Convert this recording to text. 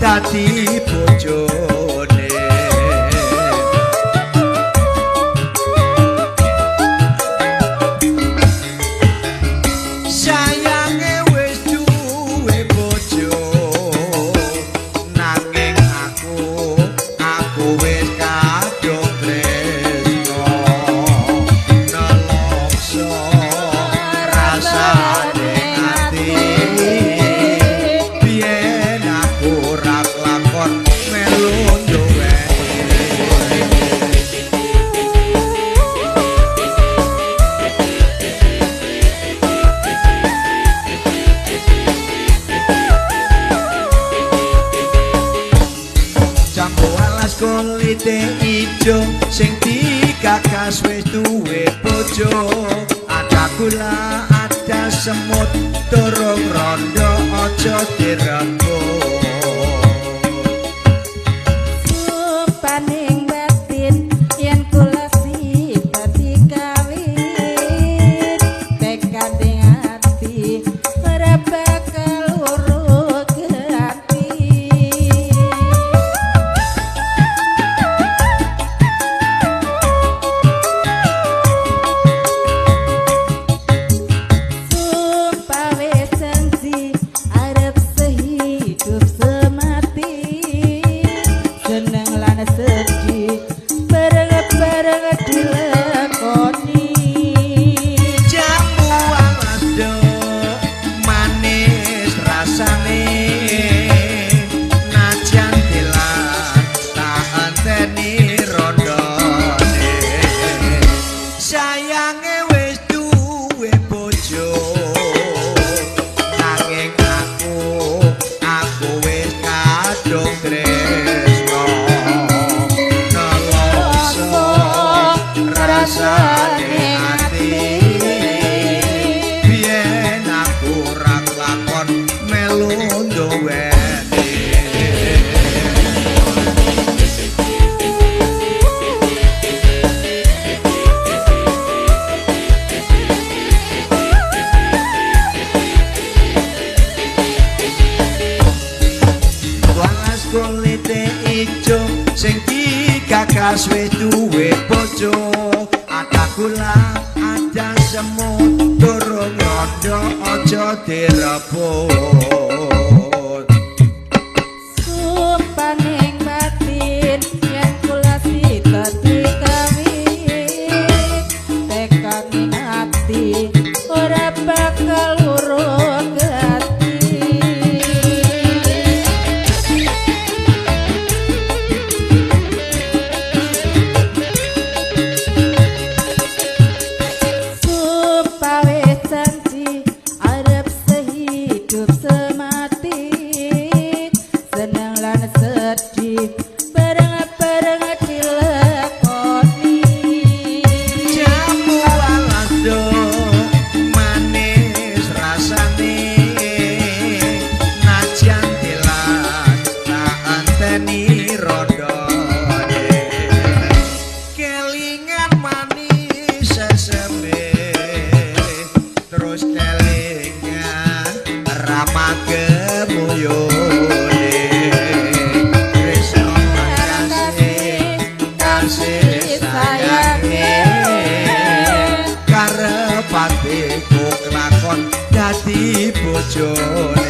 dadi bojone. Sayange wis duwe bojo, nanging aku wis kadung tresno. Nelongso rasane ati, biyen aku ora kelakon melu nduweni. Jambu alas kulite ijo, sing digagas wis duwe bojo. Ada gula, ada semut, durung rondo aja direbut. Sumpaning batin yen kula sida dikawin, tekading ati ora bakal urut ganti. Sumpah wis janji arep sehidup semati, seneng lan sedih bareng-bareng dilakoni. Jambu alas do manis rasane, najan dilar tak enteni rondone. Sayange wis duwe bojo, nanging aku wis kadung tresno. Nelongso rasane ati, biyen aku ora kelakon melu nduweni. Walas kulite ijo, sing digagas wis duwe bojo. Ada gula, ada semut, durung rondo aja direbut. Sumpaning batin yen kula sida dikawin, tekading ati ora bakal urut ganti. Sumpah wis janji arep sehidup semati, seneng lan sedih bareng-bareng dilakoni. Jambu alas do manis rasane, najan dilar tak enteni rondone. Kelingan manis seseme, terus kelingan ramah kemuyone. Tresno kasih kasih sayange, karep atiku kelakon dadi bojone.